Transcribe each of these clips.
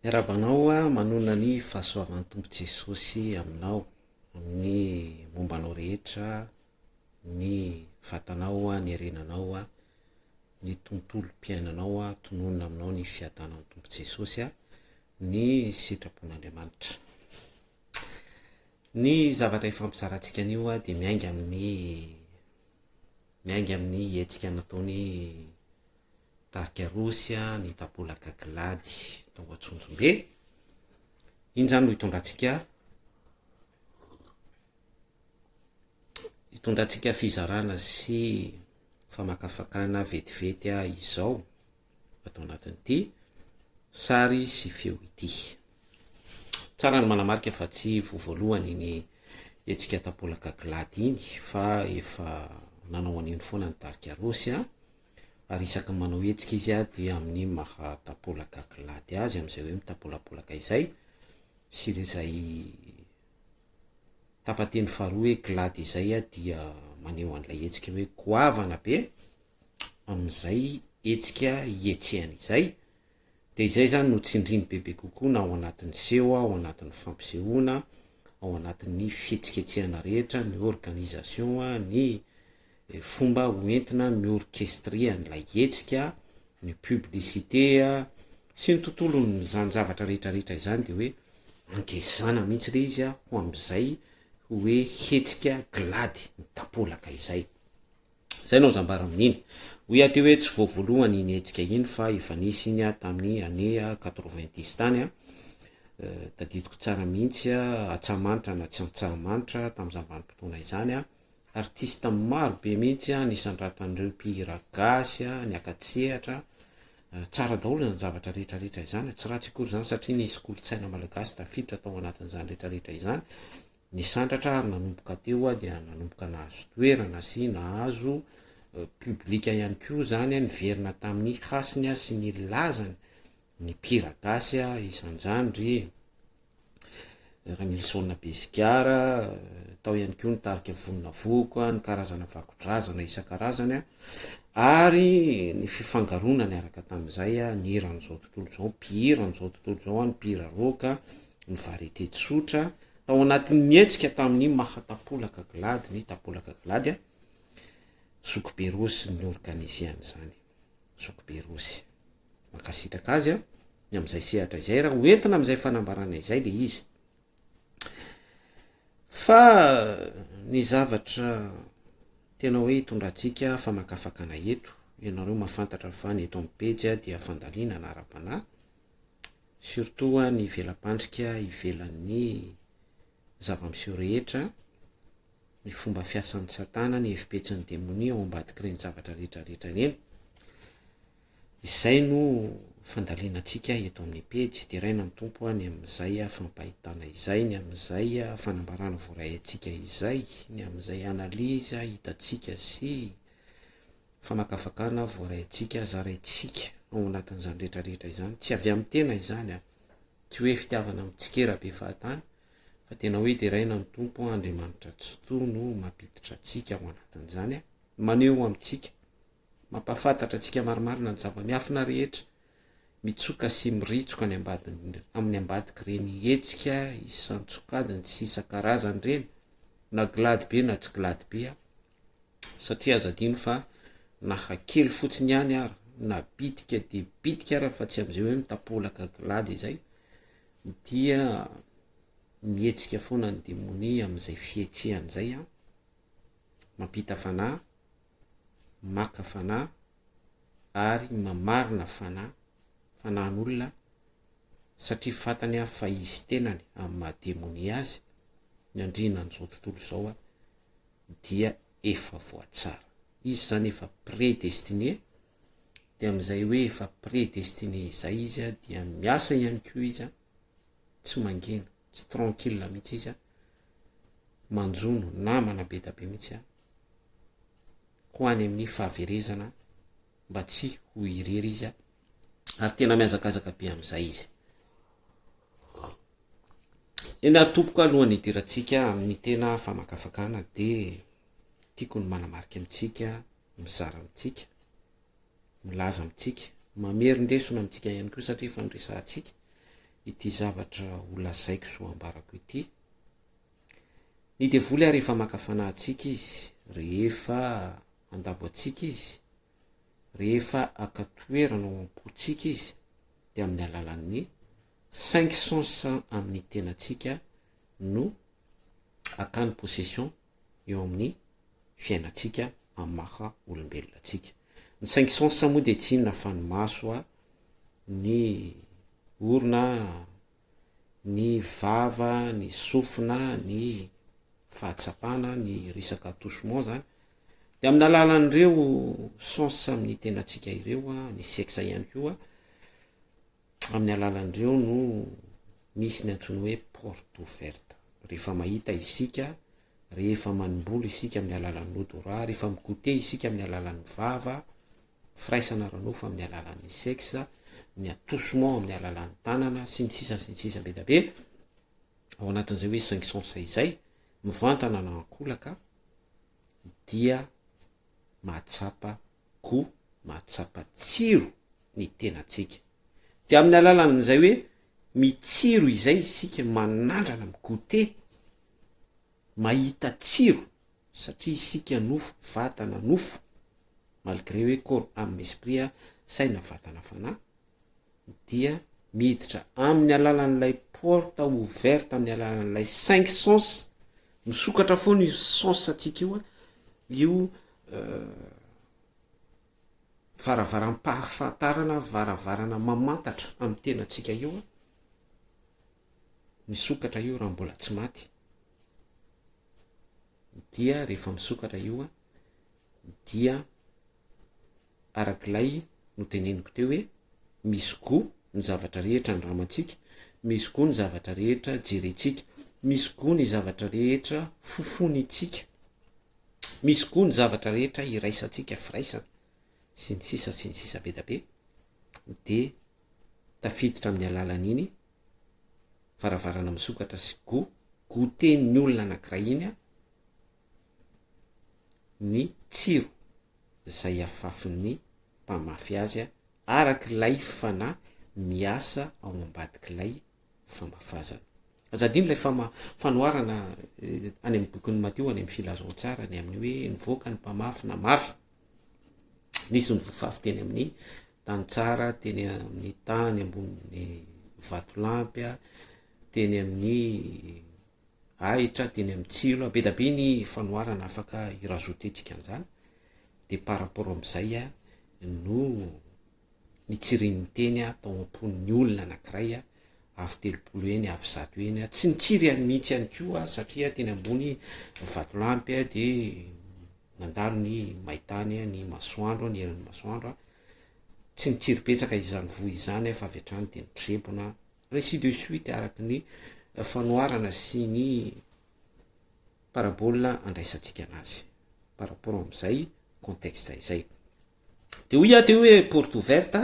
Miarahaba anao aho manonona ny fahasoavan'ny Tompo Jesosy aminao, amin'ny momba anao rehetra, ny vatanao, ny harenanao, ny tontolom-piainanao, tononina aminao ny fiadanan'ny Tompo Jesosy, ny sitrapon'Andriamanitra. Ny zavatra ifampizarantsika anio dia miainga amin'ny miainga amin'ny hetsika nataony Tarika Rosia ny Tapolaka Glady tao Antsonjombe. Iny izany no hitondrantsika hitondrantsika fizarana sy famakafakana vetivety izao ato anatin'ity sary sy feo ity. Tsara ny manamarika fa tsy vao voalohany iny hetsika Tapolaka Glady iny fa efa nanao an'iny foana ny tarika Rosia. Ary isaky ny manao hetsika izy dia amin'ny maha tapolaka glady azy, amin'izay hoe mitapolapolaka izay, sy izay tapa-teny faharoa hoe glady izay dia maneho an'ilay hetsika hoe goavana be amin'izay hetsika ihetsehany izay. Dia izay izany no tsindriny bebe kokoa na ao anatin'ny seho, ao anatin'ny fampisehoana, ao anatin'ny fihetsiketsehana rehetra, ny organisation, ny fomba ho entina mi-orchestrer an'ilay hetsika, ny publicité sy ny tontolon'izany zavatra rehetra rehetra izany dia hoe angezana mihitsy ilay izy ho amin'izay hoe hetsika glady mitapolaka izay. Izay no azo ambara amin'iny. Hoy aho teo hoe tsy vao voalohany iny hetsika iny fa efa nisy iny tamin'ny année 90 tany. Tadidiko tsara mihitsy Antsahamanitra na tsy Antsahamanitra tamin'izany vanim-potoana izany. Artiste maro be mihitsy nisandratan'ireo mpihira gasy niaka-tsehatra. Tsara daholo izany zavatra rehetra rehetra izany, tsy ratsy akory izany satria nisy kolontsaina malagasy tafiditra tao anatin'izany rehetra rehetra izany. Nisandratra ary nanomboka teo aho dia nanomboka nahazo toerana sy nahazo public ihany koa zany niverina tamin'ny hasiny sy ny lazany ny mpihira gasy isan'izany ry Ramilison Besigara, tao ihany koa ny tarika Voninavoko, ny karazana vakodrazana isan-karazany ary ny fifangaroana niaraka tamin'izay ny hiran'izao tontolo izao, mpihiran'izao tontolo izao, ny mpihira rock, ny variété tsotra. Tao anatin'ny hetsika tamin'ny maha tapolaka glady ny tapolaka glady a, Zokibe Rossy no ni-organiser an'izany. Zokibe Rossy. Mankasitraka azy a, ny amin'izay sehatra izay raha ho entina amin'izay fanambarana izay le izy. Fa ny zavatra tena hoe hitondrantsika famakafakana eto, ianareo mahafantatra fa ny eto amin'ny pejy dia fandalinana ara-panahy, Surtout ny ivelam-pandrika ivelan'ny zava-miseho rehetra, ny fomba fiasan'i satana, ny hevi-petsin'ny demonia ao ambadik'ireny zavatra rehetra rehetra ireny. Izay no fandalinantsika eto amin'ny pejy. Deraina ny Tompo ny amin'izay fampahitana izay, ny amin'izay fanambarana voaray antsika izay, ny amin'izay analyse hitantsika sy Famakafakana voaraintsika, zaraintsika ao anatin'izany rehetra rehetra izany, tsy avy amin'ny tena izany an, tsy hoe fitiavana mitsikera be fahatany, fa tena hoe deraina ny Tompo Andriamanitra Tsitoha no mampiditra antsika ao anatin'izany an, maneho amintsika, mampahafantatra antsika marimarina ny zava-miafina rehetra, mitsoka sy miritsoka any ambadiny, amin'ny ambadik'ireny hetsika isan-tsokajiny sy isan-karazany ireny, na glady be na tsy glady be an. Satria aza adino fa na kely fotsiny ihany ara, na bitika dia bitika ara fa tsy amin'izay hoe mitapolaka glady izay, dia mihetsika foana ny demonia amin'izay fihetsehany izay an, mampita fanahy, maka fanahy, ary mamarina fanahy, fanahin'olona, satria fantany fa izy tenany amin'ny maha demonia azy, ny andrianan'izao tontolo izao an, dia efa voatsara. Izy izany efa prédestiné, dia amin'izay hoe efa prédestiné izay izy dia miasa ihany koa izy, tsy mangina, tsy tranquille mihitsy izy, manjono namana be da be mihitsy ho any amin'ny fahaverezana mba tsy ho irery izy ary tena mihazakazaka be amin'izay izy. Eny ary tompoko alohan'ny hidirantsika amin'ny tena famakafakana dia tiako ny manamarika amintsika, mizara amintsika, milaza amintsika, mamerin-desona amintsika ihany koa satria efa noresahantsika. ity zavatra ho lazaiko sy ho ambarako ity. Ny devoly ary rehefa maka fanahy antsika izy, rehefa handavo antsika izy, rehefa haka toerana ao am-pontsika izy, dia amin'ny alalan'ny cinq sens amin'ny tenantsika no hakany possession eo amin'ny fiainantsika amin'ny maha olombelona antsika. Ny cinq sens moa dia tsy inona fa ny maso, ny orona, ny vava, ny sofina, ny fahatsapana, ny resaka attouchement zany, de amin'ny alalan'ireo sens amin'ny tenantsika ireo, ny sexe ihany koa, amin'ny alalan'ireo no misy ny antsoina hoe porte ouverte. Rehefa mahita isika, rehefa manimbolo isika amin'ny alalan'ny odorat, rehefa mi-goûter isika amin'ny alalan'ny vava, firaisana ara-nofo amin'ny alalan'ny sexe, ny attouchement amin'ny alalan'ny tanana, sy ny sisa sy ny sisa be da be, ao anatin'izay hoe cinq sens izay, mivantana na ankolaka, dia mahatsapa goût, mahatsapa tsiro ny tenantsika. Dia amin'ny alalan'izay hoe mitsiro izay isika, manandrana, mi-goûter, mahita tsiro, satria isika nofo, vatana nofo, malgré hoe corps âme esprit saina vatana fanahy, dia miditra amin'ny alalan'ilay porte ouverte amin'ny alalan'ilay cinq sens, misokatra foana io sens antsika io, io varavaram-pahafantarana, varavarana mamantatra amin'ny tenantsika io, misokatra io raha mbola tsy maty. dia rehefa misokatra io dia arak'ilay noteneniko teo hoe misy goût ny zavatra rehetra andramantsika, misy goût ny zavatra rehetra jerentsika, misy goût ny zavatra rehetra fofonintsika, misy goût ny zavatra rehetra iraisantsika firaisana, sy ny sisa sy ny sisa be da be, de tafiditra amin'ny alalan'iny varavarana misokatra sy goût, goûter-n'ny olona anankiray iny ny tsiro izay afafin'ny mpamafy azy arak'ilay fanahy miasa ao ambadik'ilay famafazana. Aza adino ilay fama- fanoharana any amin'ny bokin'i Matio any amin'ny filazantsara ny amin'ny hoe nivoaka ny mpamafy namafy. Nisy ny voafafy teny amin'ny tany tsara, teny amin'ny tany ambonin'ny vatolampy, teny amin'ny ahitra, teny amin'ny tsilo. Be dia be ny fanoharana afaka hi-rajouter-ntsika an'izany. De par rapport amin'izay no nitsirian'ny teny tao am-pon'ny olona anankiray, avo 30 heny, avo 100 heny. Tsy nitsiry ihany mihitsy ihany koa satria teny ambony vatolampy de Nandalo ny maintany, ny masoandro, ny herin'ny masoandro. Tsy nitsiry betsaka izany voa izany fa avy hatrany dia nitrebona, ainsi de suite araka ny fanoharana sy ny parabole andraisantsika anazy par rapport amin'izay contexte izay. De hoy aho teo hoe porte ouverte,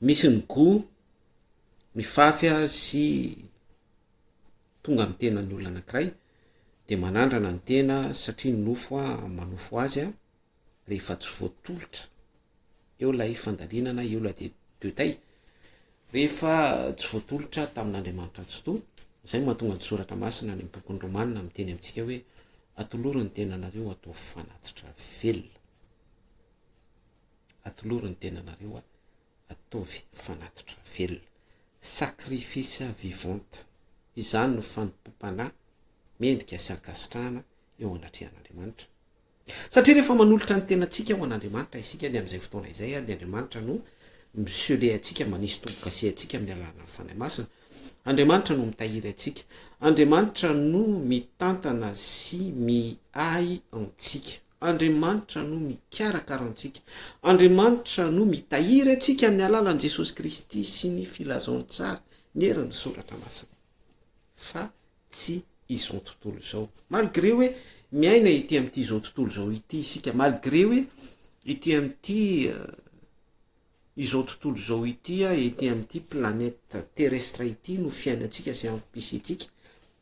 misy ny goût mifafy sy tonga amin'ny tenan'ny olona anankiray de manandrana ny tena satria ny nofo manofo azy rehefa tsy voatolotra eo ilay fandalinana eo ilay détail rehefa tsy voatolotra tamin'Andriamanitra Tsitoha izay no mahatonga ny soratra masina any amin'ny bokin'ny Romanina miteny amintsika hoe atolory ny tenanareo atao fanatitra velona atolory ny tenanareo ataovy fanatitra velona, sacrifice vivant, izany no fanompoam-panahy mendrika sy ankasitrahana eo anatrehan'Andriamanitra. Satria rehefa manolotra ny tenantsika ho an'Andriamanitra isika dia amin'izay fotoana izay dia Andriamanitra no mi-sceller antsika, manisy tombo-kase antsika amin'ny alalan'ny Fanahy Masina. Andriamanitra no mitahiry antsika. Andriamanitra no mitantana sy miahy antsika. Andriamanitra no mikarakara antsika. Andriamanitra no mitahiry antsika amin'ny alalan'i Jesosy Kristy sy ny filazantsara, ny herin'ny Soratra Masina. Fa tsy izao tontolo izao. Malgré hoe miaina ety amin'ity izao tontolo izao ity isika, malgré hoe ety amin'ity Izao tontolo izao ity, ety amin'ity planète terrestre ity no fiainantsika sy antom-pisiantsika.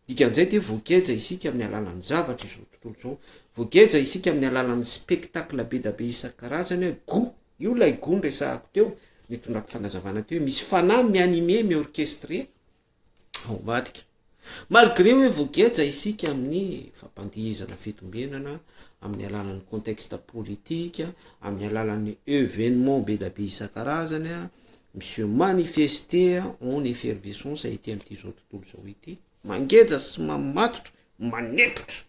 Dikan'izay dia voageja isika amin'ny alalan'ny zavatra izao tontolo izao. Voageja isika amin'ny alalan'ny spectacle be da be isan-karazany, goût, io ilay goût noresahako teo, nitondrako fanazavana teo hoe misy fanahy mi-animer, mi-orchestrer ao ambadika. Malgré hoe voageja isika amin'ny fampandihizana fitombenana, amin'ny alalan'ny contexte politique, amin'ny alalan'ny evenement be da be isan-karazany, mi-se manifester en effervescence ety amin'ity izao tontolo izao ity, mangeja sy mamatotra, manepotra.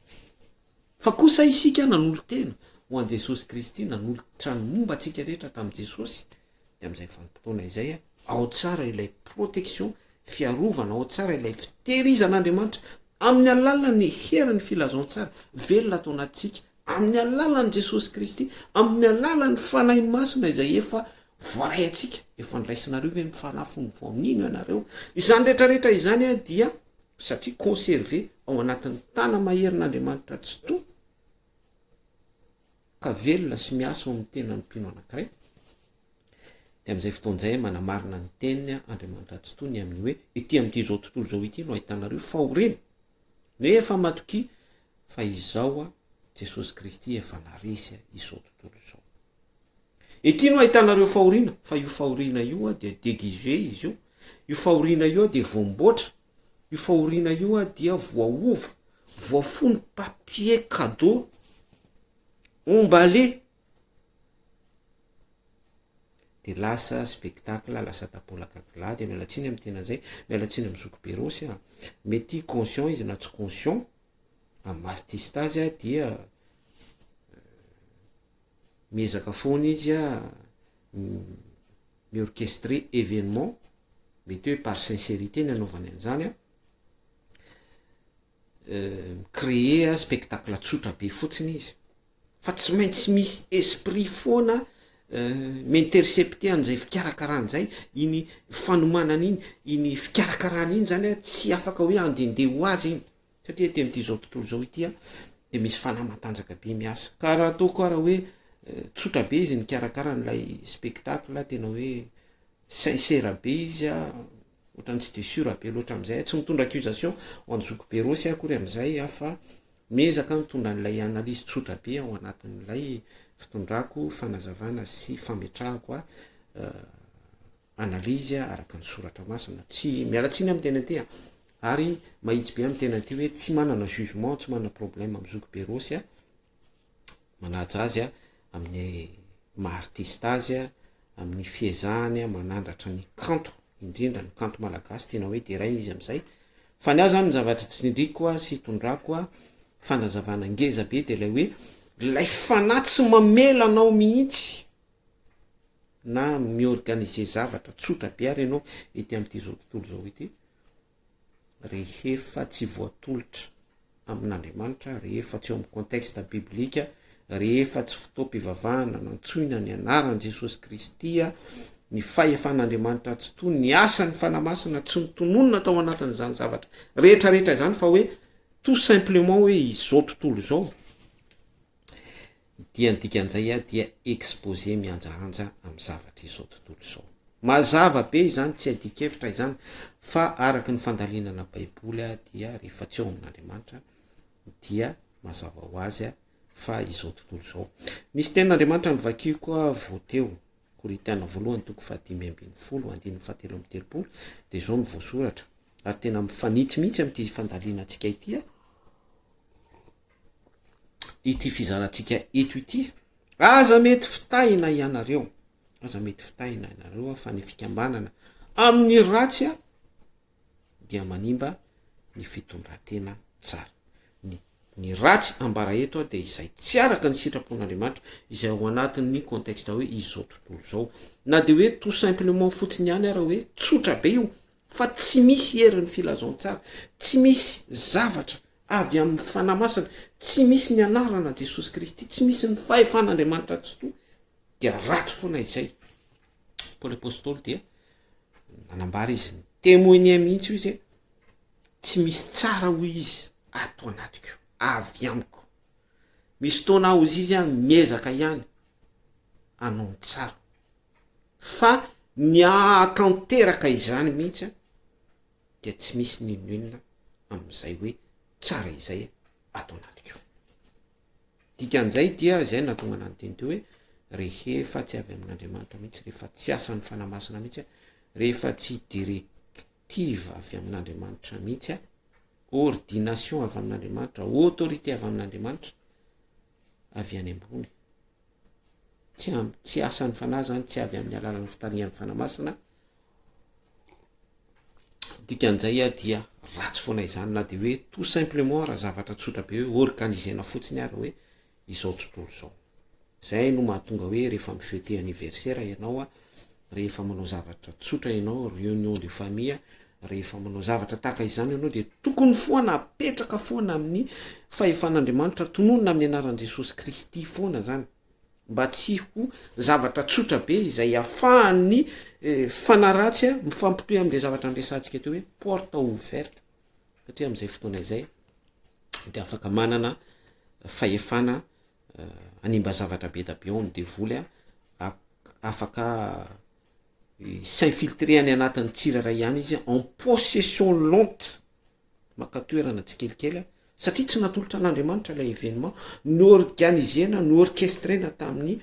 Fa kosa isika nanolo-tena ho an'i Jesosy Kristy, nanolotra ny momba antsika rehetra tamin'i Jesosy, dia amin'izay vanim-potoana izay, ao tsara ilay protection, fiarovana, ao tsara ilay fitehirizan'Andriamanitra amin'ny alalan'ny herin'ny filazantsara velona ato anatintsika, amin'ny alalan'i Jesosy Kristy, amin'ny alalan'ny Fanahy Masina izay efa voaray antsika. Efa niraisinareo ve ny Fanahy fony vao nino ianareo? Izany rehetra rehetra izany dia satria conservé ao anatin'ny tana-maherin'Andriamanitra Tsitoha, ka velona sy miasa ao amin'ny tenan'ny mpino anankiray, dia amin'izay fotoana izay manamarina ny teniny Andriamanitra Tsitoha ny amin'ny hoe ety amin'ity izao tontolo izao ity no ahitanareo fahoriana, nefa matokia fa izao Jesosy Kristy efa naresy izao tontolo izao. Ety no ahitanareo fahoriana, fa io fahoriana io dia déguisé izy io, io fahoriana io dia voamboatra, io fahoriana io dia voaova, voafono papier cadeau, emballé, dia lasa spectacle, lasa tapolaka gla, dia miala tsiny amin'ny tena zay, miala tsiny amin'ny zoky Berosy a, mety conscient izy na tsy conscient, amin'ny maha artiste azy a, dia miezaka foana izy a, mi-orchestrer événement, mety hoe par sincérité ny anaovany an'izany a, mi-créer spectacle tsotra be fotsiny izy, fa tsy maintsy misy esprit foana mi-intercepter an'izay fikarakarana izay, iny fanomanana iny, iny fikarakarana iny zany a, tsy afaka hoe handehandeha ho azy iny, satria aty amin'ity zao tontolo izao ity a, de misy fanahy matanjaka be miasa, ka raha ataoko ara hoe tsotra be izy nikarakara an'ilay spectacle, tena hoe sincère be izy a, ohatran'ny tsy de sûr be loatra amin'izay, tsy mitondra accusation ho an'i zoky Berosy aho akory amin'izay aho fa miezaka mitondra an'ilay analyse tsotra be ao anatin'ilay fitondrako fanazavana sy fametrahako analyse araka ny soratra masina. Tsy miala tsiny amin'ny tena ity ary mahitsy be amin'ny tena ity hoe tsy manana jugement, tsy manana problème amin'ny zoky Berosy aho, manaja azy aho amin'ny maha artiste azy aho, amin'ny fiezahany manandratra ny kanto, indrindra ny kanto malagasy, tena hoe deraina izy amin'izay. Fa ny ahy zany ny zavatra tsindriako sy itondrako fanazavana ngeza be de ilay hoe ilay fanahy tsy mamela anao mihitsy na mi-organiser zavatra tsotra be ary ianao ety amin'ity zao tontolo izao ity, rehefa tsy voatolotra amin'Andriamanitra, rehefa tsy eo amin'ny contexte biblika, rehefa tsy fotoam-pivavahana nantsoina ny anaran'i Jesosy Kristy, ny fahefan'Andriamanitra tsitoha, ny asan'ny Fanahy Masina tsy notononina tao anatin'izany zavatra rehetra rehetra izany fa hoe tout simplement hoe izao tontolo izao dia ny dikan'izay dia exposé mihanjahanja amin'ny zavatra izao tontolo izao. Mazava be izany, tsy adin-kevitra izany, fa araka ny fandalinana Baiboly dia rehefa tsy ao amin'Andriamanitra dia mazava ho azy fa izao tontolo izao. Nisy tenin'Andriamanitra novakiko vao teo, Korintiana voalohany toko faha-15 andininy faha-33, dia izao no voasoratra, ary tena mifanitsy mihitsy amin'ity fandalinantsika ity, ity fizarantsika eto ity, aza mety fitahina ianareo, aza mety fitahina ianareo fa ny fikambanana amin'ny ratsy dia manimba ny fitondran-tena tsara. Ny, ny ratsy ambara eto dia izay tsy araka ny sitrapon'Andriamanitra, izay ao anatin'ny contexte hoe izao tontolo izao. Na dia hoe tout simplement fotsiny ihany ara hoe tsotra be io, fa tsy misy herin'ny filazantsara, tsy misy zavatra avy amin'ny Fanahy Masina, tsy misy ny anarana Jesosy Kristy, tsy misy ny fahefan'Andriamanitra Tsitoha, dia ratsy foana izay. Paoly Apostoly dia nanambara izy, ni-témoigner mihitsy hoy izy hoe, tsy misy tsara hoy izy ato anatiko, avy amiko. Misy fotoana aho hoy izy miezaka ihany hanao ny tsara, fa ny hahatanteraka izany mihitsy dia tsy misy n'inon'inona amin'izay hoe tsara izay ato anatiko. Dikan'izay dia izay nahatonga anah niteny teo hoe. Rehefa tsy avy amin'Andriamanitra mihitsy, rehefa tsy asan'ny Fanahy Masina mihitsy, rehefa tsy directive avy amin'Andriamanitra mihitsy, ordination avy amin'Andriamanitra, autorité avy amin'Andriamanitra, avy any ambony. Tsy am, tsy asan'ny Fanahy zany, tsy avy amin'ny alalan'ny fitarihan'ny Fanahy Masina. Dikan'izay dia ratsy foana izany na dia hoe tout simplement raha zavatra tsotra be hoe organiser-na fotsiny ary hoe izao tontolo izao. Izay no mahatonga hoe rehefa mi-fêter anniversaire ianao, rehefa manao zavatra tsotra ianao, réunion de famille, rehefa manao zavatra tahaka izany ianao dia tokony foana apetraka foana amin'ny fahefan'Andriamanitra, tononina amin'ny anaran'i Jesosy Kristy foana zany, mba tsy ho zavatra tsotra be izay afahan'ny fanahy ratsy mifampitohy amin'ilay zavatra niresahantsika teo hoe porte ouverte, satria amin'izay fotoana izay dia afaka manana fahefana hanimba zavatra be da be ao ny devoly a, afaka s'infiltrer any anatin'ny tsirairay ihany izy en possession lente, maka toerana tsikelikely a, satria tsy natolotra an'Andriamanitra ilay événement, no-organiser-na, no-orchestrer-na tamin'ny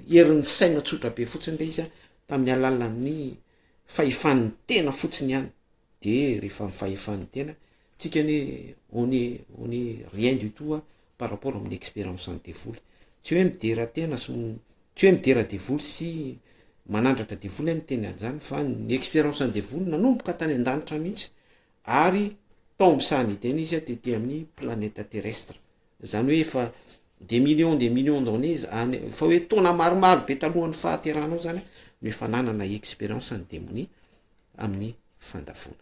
herin'ny saina tsotra be fotsiny ilay izy a, tamin'ny alalan'ny fahefan'ny tena fotsiny ihany. De rehefa ny fahefan'ny tena, tsika anie on est on est rien du tout par rapport amin'ny expérience an'ny devoly. Tsy hoe midera tena sy tsy hoe midera devoly sy manandratra devoly aho miteny an'izany fa ny expérience an'ny devoly nanomboka tany an-danitra mihitsy ary tao amin'ny sahan'i Edena izy tety amin'ny planète terrestre. Zany hoe efa des millions des millions d'années any fa hoe taona maromaro be talohan'ny fahaterahanao zany no efa nanana expérience ny demonia amin'ny fandavoana.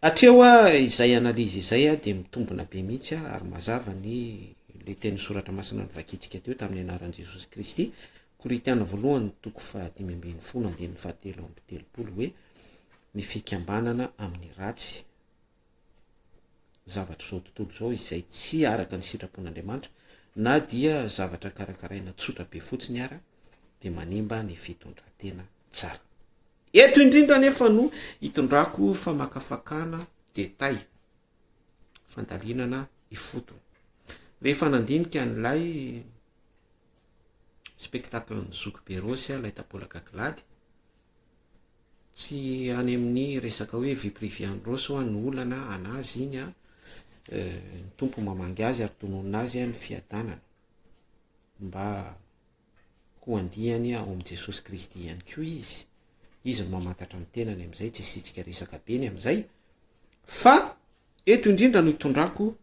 Hatreo izay analyse izay dia mitombina be mihitsy ary mazava ny le teny soratra masina novakintsika teo tamin'ny anaran'i Jesosy Kristy, Korintiana voalohany toko faha-15 andininy faha-33 hoe ny fikambanana amin'ny ratsy zavatr'izao tontolo izao izay tsy araka ny sitrapon'Andriamanitra na dia zavatra karakaraina tsotra be fotsiny ara dia manimba ny fitondran-tena tsara. Eto indrindra anefa no hitondrako famakafakana détail, fandalinana ifotony. Rehefa nandinika an'ilay spectacle-n'ny Zoky Be Rossy aho, ilay Tabolaka Glady, Tsy any amin'ny resaka hoe vie privée an'i Rossy hoa no olana anazy iny an, ny Tompo mamangy azy ary tononina azy ny fiadanana mba ho andiany ao amin'i Jesosy Kristy ihany koa izy, izy no mamantatra ny tenany amin'izay, tsy asiantsika resaka be ny amin'izay, fa eto indrindra no itondrako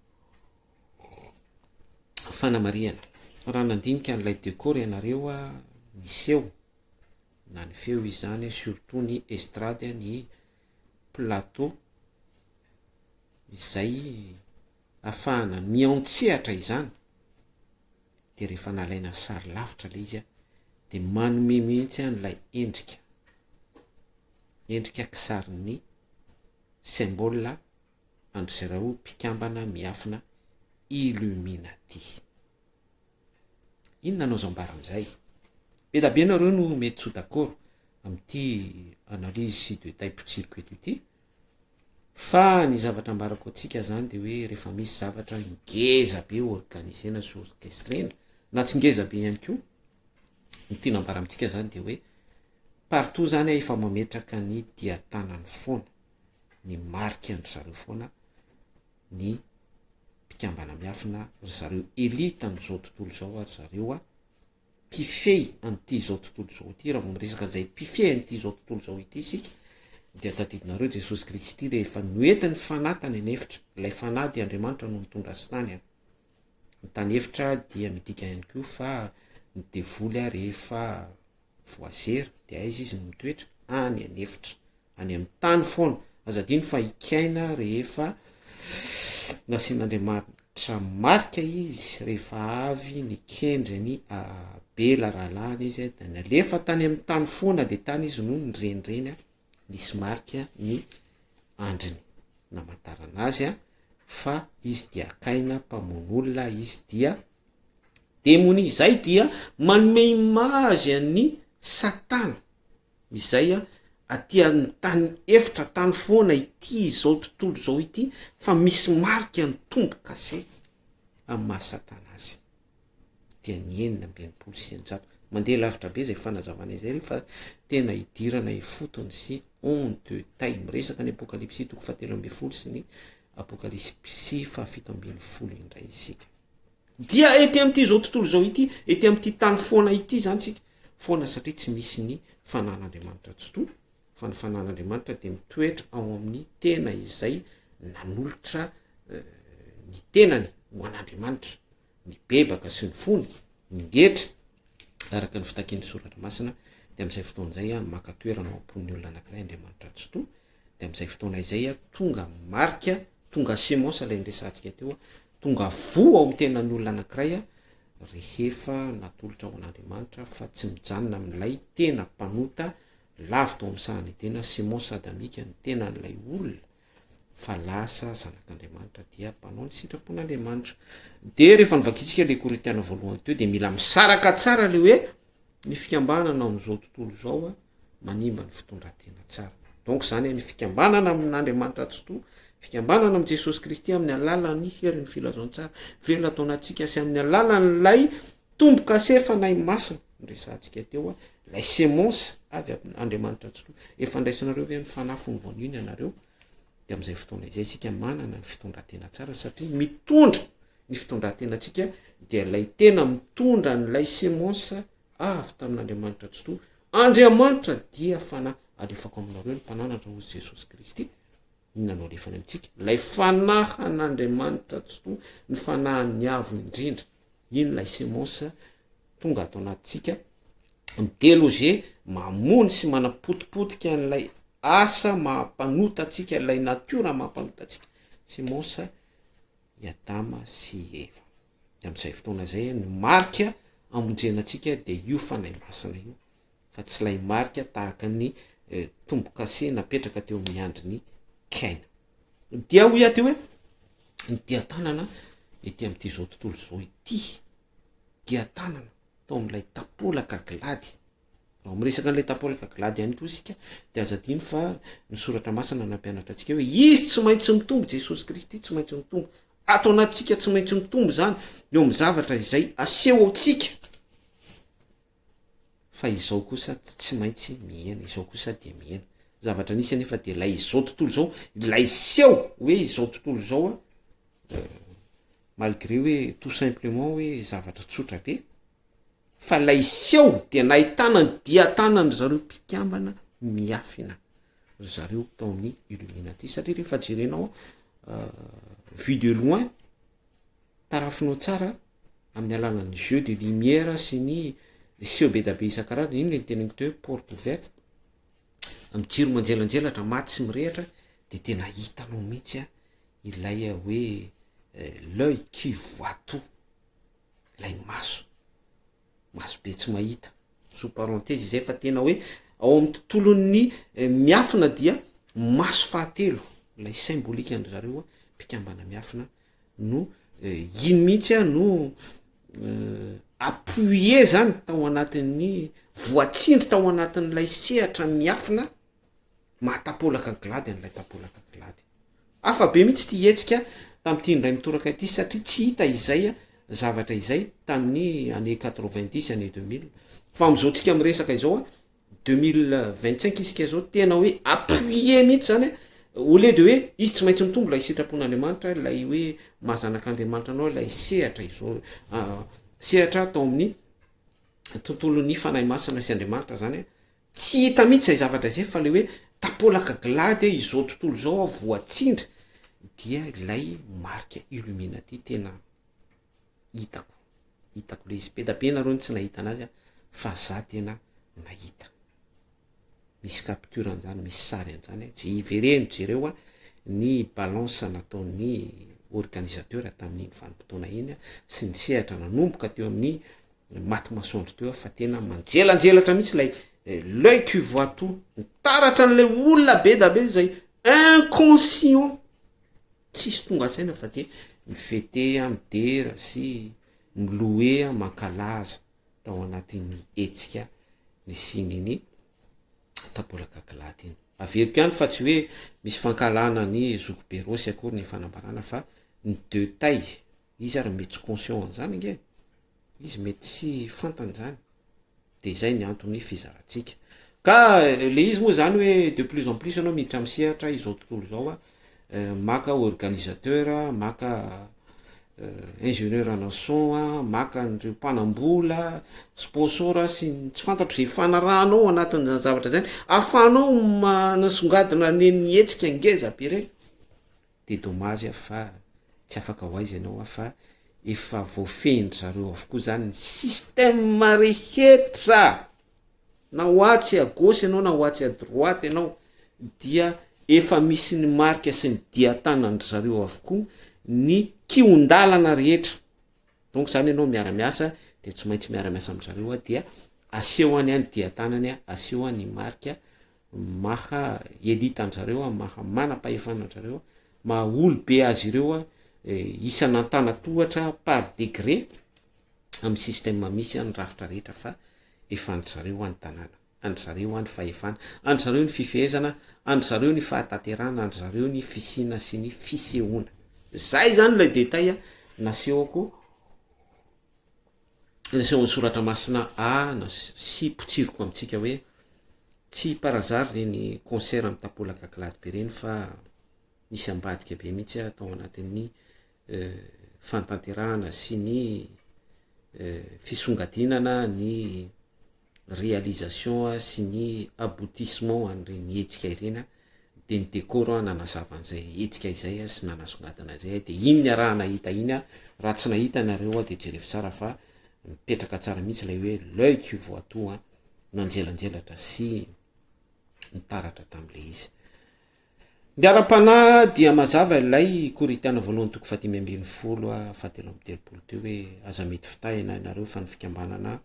fanamarihana, raha nandinika an'ilay décor ianareo niseho na ny feo izany surtout ny estrade ny plateau izay afahana miantsehatra izany de rehefa nalaina sary lavitra le izy a de manome mihitsy an'ilay endrika endrika kisarin'ny symbole an-dry zareo mpikambana miafina illuminati. Inona no azo ambara amin'izay? Be da be nareo no mety tsy ho d'accord amin'ity analyse sy détail potsiriko eto ity, fa ny zavatra ambarako antsika zany de hoe rehefa misy zavatra ngeza be organiser-na sy orchestrer-na, na tsy ngeza be ihany koa, ny tiana ambara amintsika zany de hoe partout zany efa mametraka ny dian-tanany foana, ny marika an-dry zareo foana ny mpikambana miafina ry zareo elite an'izao tontolo izao ary zareo a mpifehy an'ity izao tontolo izao ity, raha vao miresaka an'izay mpifehy an'ity izao tontolo izao ity isika dia tadidinareo Jesosy Kristy rehefa noentin'ny fanahy tany an'efitra, ilay fanahy dia Andriamanitra no nitondra azy tany an, ny tany efitra dia midika ihany koa fa ny devoly a rehefa voazera dia aiza izy no mitoetra? Any an'efitra. Any amin'ny tany foana. Aza adino fa i Kaina rehefa nasian'Andriamanitra marika izy rehefa avy nikendry an'i Abela rahalahiny izy dia nalefa tany amin'ny tany foana dia tany izy no nirenireny nisy marika ny andriny namantarana azy fa izy dia Kaina mpamono olona izy dia demonia izay dia manome image an'i Satana izay aty amin'ny tany efitra tany foana ity izao tontolo izao ity fa misy marika ny tombo-kase amin'ny maha Satana azy. dia ny 666. Mandeha lavitra be izay fanazavana izay fa tena idirana ifotony sy en detail miresaka ny Apokalypsy toko faha-13 sy ny Apokalypsy faha-17 indray isika. Dia ety amin'ity izao tontolo izao ity, ety amin'ity tany foana ity izany tsika, foana satria tsy misy ny fanan'Andriamanitra tsitoha, fa ny fanan'Andriamanitra dia mitoetra ao amin'ny tena izay nanolotra ny tenany ho an'Andriamanitra, nibebaka sy ny fony, ningetra araka ny fitakian'ny soratra masina, dia amin'izay fotoana izay maka toerana ao am-pon'ny olona anankiray Andriamanitra tsitoha, dia amin'izay fotoana izay tonga marika, tonga semence ilay niresahantsika teo, tonga voa ao amin'ny tenan'ny olona anankiray rehefa natolotra ho an'Andriamanitra fa tsy mijanona amin'ilay tena mpanota lavo tao amin'ny sahan'i Edena, semence adamique ny tenan'ilay olona fa lasa zanak'Andriamanitra dia mpanao ny sitrapon'Andriamanitra. Dia rehefa novakintsika ilay Korintiana voalohany teo dia mila misaraka tsara ilay hoe ny fikambanana amin'izao tontolo izao manimba ny fitondran-tena tsara. Donc zany ny fikambanana amin'Andriamanitra Tsitoha, fikambanana amin'i Jesosy Kristy amin'ny alalan'ny herin'ny filazantsara velona ato anatintsika sy amin'ny alalan'ilay tombo-kase Fanahy Masina noresahantsika teo, ilay semence avy amin'Andriamanitra Tsitoha. Efa ndraisinareo ve ny Fanahy fony vao nino ianareo? Dia amin'izay fotoana izay isika manana ny fitondran-tena tsara satria mitondra ny fitondran-tenantsika dia ilay tena mitondra an'ilay semence avy tamin'Andriamanitra Tsitoha. Andriamanitra dia Fanahy. Alefako aminareo ny mpananatra, hoy Jesosy Kristy. Inona no alefany amintsika? Ilay Fanahin'Andriamanitra Tsitoha, ny Fanahin'ny Avo Indrindra. Iny ilay semence tonga ato anatintsika, mi-deloger, mamono sy manapotipotika an'ilay asa maha-mpanota antsika, ilay natiora maha-mpanota antsika. Semence i Adama sy i Eva. Dia amin'izay fotoana izay ny marika hamonjena antsika dia io Fanahy Masina io, fa tsy ilay marika tahaka ny eh, tombo-kase napetraka teo amin'ny andrin'i Kaina. Dia hoy aho teo hoe ny dian-tanana ety amin'ity izao tontolo izao ity, dian-tanana tao amin'ilay tapolaka glady. Raha miresaka an'ilay tapolaka glady ihany koa isika dia aza adino fa ny soratra masina nampianatra antsika hoe izy tsy maintsy mitombo, Jesosy Kristy tsy maintsy mitombo. Ato anatintsika tsy maintsy mitombo izany eo amin'ny zavatra izay aseho antsika. Fa izao kosa tsy maintsy mihena, izao kosa dia mihena. Zavatra nisy anefa dia ilay izao tontolo izao, ilay seho hoe izao tontolo izao a, malgré hoe tout simplement hoe zavatra tsotra be, Fa ilay seho dia nahitana ny dian-tanan-dry zareo mpikambana miafina ry zareo tao amin'ny Illuminati satria rehefa jerenao vue de loin tarafinao tsara amin'ny alalan'ny jeu de lumière sy ny seho be da be isan-karazany, iny le niteneniko teo hoe porte ouverte, amin'ny jiro manjelanjelatra maty sy mirehatra de tena hitanao mihitsy a ilay hoe l'oeil qui voit tout. Ilay maso, maso be tsy mahita, sous parenthèse izay fa tena hoe ao amin'ny tontolon'ny miafina dia maso fahatelo, ilay symbolique an-dry zareo mpikambana miafina no iny mihitsy a no appuyer zany tao anatin'ny, voatsindry tao anatin'ilay sehatra miafina mahatapolaka glady an'ilay tapolaka glady. Hafa be mihitsy ity hetsika tamin'ity indray mitoraka ity satria tsy hita izay zavatra izay tamin'ny année 90, année 2000. Fa amin'izao tsika miresaka izao a, 2025 isika izao, tena hoe appuyer mihitsy zany au lieu de hoe izy tsy maintsy mitombo ilay sitrapon'Andriamanitra, ilay hoe maha zanak'Andriamanitra anao, ilay sehatra izao, sehatra tao amin'ny tontolon'ny Fanahy Masina sy Andriamanitra zany Tsy hita mihitsy izay zavatra izay fa le hoe tapolaka glady izao tontolo izao aho voatsindry dia ilay marika illuminati tena hitako, hitako le izy, be da be nareo no tsy nahita anazy fa za tena nahita, misy capture an'izany, misy sary an'izany, ivereno jereo a ny balance nataon'ny organisateur tamin'iny vanim-potoana iny sy ny sehatra nanomboka teo amin'ny maty masoandro teo aho fa tena manjelanjelatra mihitsy ilay l'oeil qui voit tout, mitaratra an'ilay olona be da be izay inconscient, tsisy tonga saina fa de mi-feter, midera sy mi-louer, mankalaza tao anatin'ny hetsika nisian'iny tabolaka glady iny. Averiko ihany fa tsy hoe misy fankahalana an'i Zokibe Rossy akory ny fanambarana fa ny détail, izy ary mety tsy conscient an'izany ange e. Izy mety tsy fantany zany. De izay ny antony fizarantsika. Ka le izy moa zany hoe de plus en plus ianao miditra amin'ny sehatra izao tontolo izao a, maka organisateur, maka ingénieur ana son a, maka an'ireo mpanam-bola, sponsor sy ny tsy fantatro izay ifanarahanao ao anatin'izany zavatra zany, ahafahanao manasongadina an'ireny hetsika ngeza be ireny. De dommage fa tsy afaka ho aiza ianao fa efa voafehin-dry zareo avokoa zany ny système rehetra, na ho atsy à gauche ianao na ho atsy à droite ianao dia efa misy ny marika sy ny dian-tanan-dry zareo avokoa ny kihon-dalana rehetra, donc zany ianao miara-miasa de tsy maintsy miara-miasa amin-dry zareo dia aseho any ny dian-tanany, aseho ny marika maha elite an-dry zareo, maha manam-pahefana an-dry zareo, maha olobe azy ireo isan'antanatohatra par degré amin'ny système misy ny rafitra rehetra fa efa an-dry zareo ny tanàna, an-dry zareo ny fahefana, an-dry zareo ny fifehezana, an-dry zareo ny fahatanterahana, an-dry zareo ny fisiana sy ny fisehoana. Zay zany ilay détail nasehoko Nasehon'ny Soratra Masina A na sy potsiriko amintsika hoe tsy par hasard ireny concert amin'ny tapolaka glady be ireny fa nisy ambadika be mihitsy tao anatin'ny fanatanterahana sy ny fisongadinana ny réalisation sy ny aboutissement an'ireny hetsika ireny dia ny décor nanazava an'izay hetsika izay sy nanasongadina izay dia iny niaraha nahita iny raha tsy nahita nareo dia jerevo tsara fa mipetraka tsara mihitsy ilay hoe l'oeil qui voit tout nanjelanjelatra sy nitaratra tamin'ilay izy. Ny ara-panahy dia mazava ilay Korintiana voalohany toko faha-15 faha-33 teo hoe aza mety fitahina ianareo fa ny fikambanana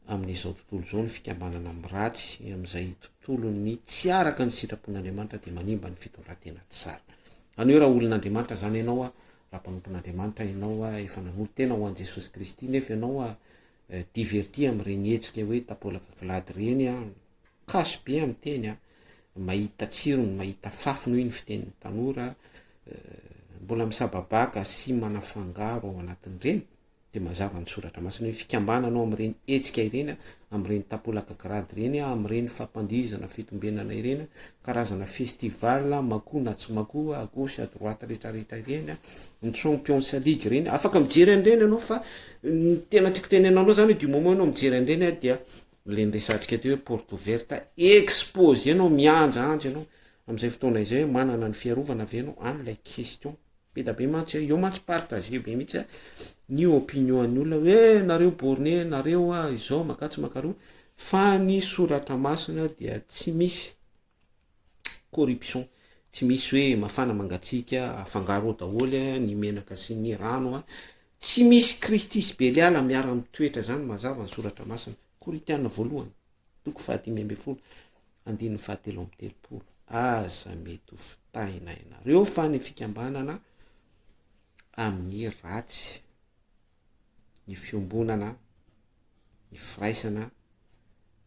amin'izao tontolo izao ny fikambanana amin'ny ratsy amin'izay tontolon'ny tsy araka ny sitrapon'Andriamanitra dia manimba ny fitondran-tena tsara. Any hoe raha olon'Andriamanitra zany ianao a, raha mpanompon'Andriamanitra ianao a, efa nanolo-tena ho an'i Jesosy Kristy nefa ianao a, diverti amin'ireny hetsika hoe tapolaka glady ireny a, cash be amin'ny teny a, mahita tsirony, mahita fafiny hoy ny fitenin'ny tanora, mbola misababaka sy manafangaro ao anatin'ireny. dia mazava ny soratra masina hoe fikambanana ao amin'ireny hetsika ireny, amin'ireny tapolaka grady ireny, amin'ireny fampandihizana fitombenana ireny, karazana festival makoa na tsy makoa, à gauche à droite rehetra rehetra ireny, ny champions league ireny, afaka mijery an'ireny ianao fa ny tena tiako tenenana anao zany hoe du moment ianao mijery an'ireny dia le niresahantsika teo hoe porte ouverte, exposé ianao, mianjaanja ianao, amin'izay fotoana izay manana ny fiarovana ve ianao, any ilay question. Be da be mantsy eo mantsy partager be mihitsy ny opinion an'ny olona hoe nareo borné nareo a izao makatsy makaroa fa ny soratra masina dia tsy misy corruption tsy misy hoe mafana mangatsiaka afangaro ao daholo ny menaka sy ny rano a tsy misy Kristy sy Beliala miara mitoetra zany mazava ny soratra masina Korintiana voalohany toko faha-15 andininy faha-33, Aza mety ho fitahina ianareo fa ny fikambanana amin'ny ratsy, ny fiombonana, ny firaisana,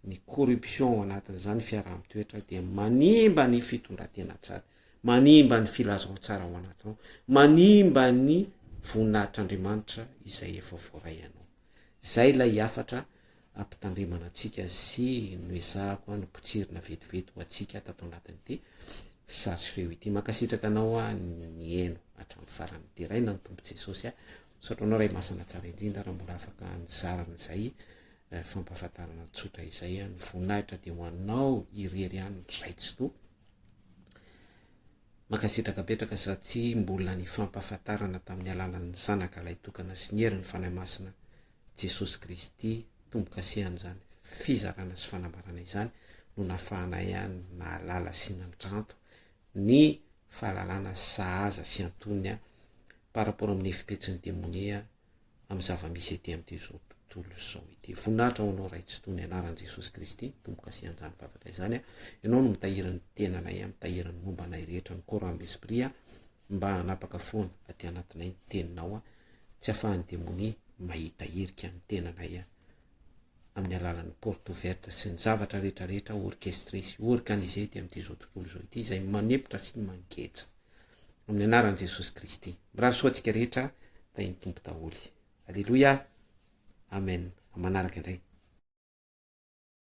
ny corruption ao anatin'izany fiaraha-mitoetra dia manimba ny fitondran-tena tsara, manimba ny filazantsara ao anatinao, manimba ny voninahitr'Andriamanitra izay efa voaray anao. Izay ilay hafatra ampitandremana antsika sy noezahako nopotsirina vetivety ho antsika tato anatin'ity sary sy feo ity. Mankasitraka anao aho nihaino hatramin'ny farany. Deraina ny Tompo Jesosy a. Misaotra anao Ray Masina tsara indrindra raha mbola afaka nizara an'izay eh, fampahafantarana tsotra izay. Ny voninahitra dia ho anao irery ihany Ray Tsitoha. Mankasitraka betraka satria mbola ny fampahafantarana tamin'ny alalan'ny Zanaka Lahitokana sy ny herin'ny Fanahy Masina Jesosy Kristy tombo-kasihan'izany fizarana sy fanambarana izany no nahafahanay nahalala sy nandranto ny fahalalana sahaza sy antonony par rapport amin'ny hevi-petsin'ny demonia amin'ny zava-misy ety amin'ity izao tontolo izao ity. Voninahitra ho anao Ray Tsitoha ny anaran'i Jesosy Kristy, tombo-kasihan'izany vavaka izany. Ianao no mitahiry ny tenanay, mitahiry ny momba anay rehetra, ny corps âme esprit, mba hanapaka foana aty anatinay ny teninao, tsy afahan'ny demonia mahita hirika amin'ny tenanay amin'ny alalan'ny porte ouverte sy ny zavatra rehetra rehetra orchestré sy organisé ety amin'ity izao tontolo izao ity izay manepotra sy mangeja. Amin'ny anaran'i Jesosy Kristy. Mirary soa antsika rehetra, tahin'ny Tompo daholo. Aleloia. Amen. Manaraka indray.